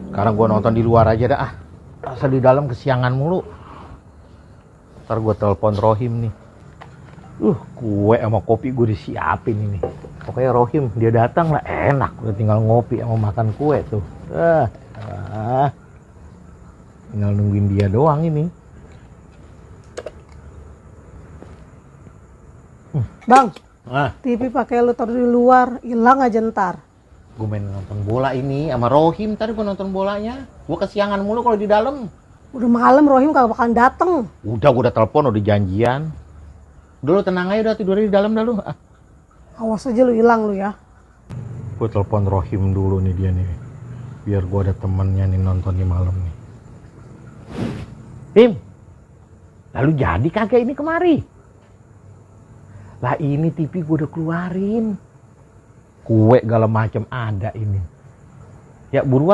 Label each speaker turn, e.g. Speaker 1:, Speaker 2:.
Speaker 1: Sekarang gue nonton di luar aja dah. Asal di dalam kesiangan mulu. Ntar gue telepon Rohim nih. Kue sama kopi gue disiapin ini. Pokoknya Rohim dia datang lah enak. Udah tinggal ngopi sama makan kue tuh. Tinggal nungguin dia doang ini.
Speaker 2: Bang, TV pakai lu taruh di luar, hilang aja ntar.
Speaker 1: Gue main nonton bola ini sama Rohim. Tadi gue nonton bolanya. Gue kesiangan mulu kalau di dalam.
Speaker 2: Udah malam Rohim kagak bakalan dateng.
Speaker 1: Udah gue udah telepon, udah janjian. Udah lu tenang aja, udah tidur di dalam dah lu.
Speaker 2: Awas aja lu hilang lu ya.
Speaker 1: Gue telepon Rohim dulu nih dia nih. Biar gue ada temennya nih nonton di malam nih. Tim, lalu jadi kagak ini kemari? Lah ini TV gue udah keluarin. Kue segala macem ada ini. Ya buruan.